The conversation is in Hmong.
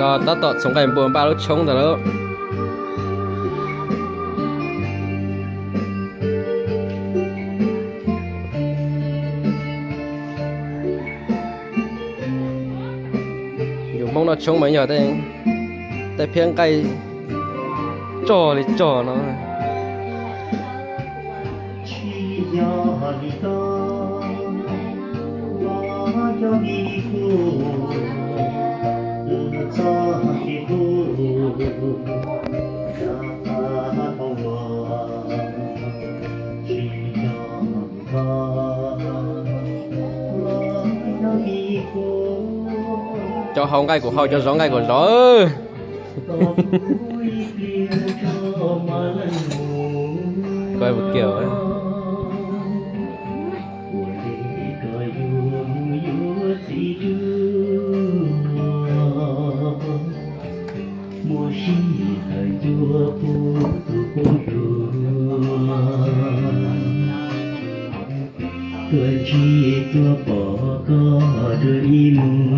Tab tom txhoov nqaij npua npaj lub tshoob ntawd lawm. Yus Hmoob noj tshoob mas yog tej phiab nqaij tsog li tsog no. Cov haus nqaij kuv haus, cov zov nqaij kuv zov. Koj kiag. Muaj sij hawm cuab pub tus pub tus, tuaj ntsib tuaj pom koj dua ib mus.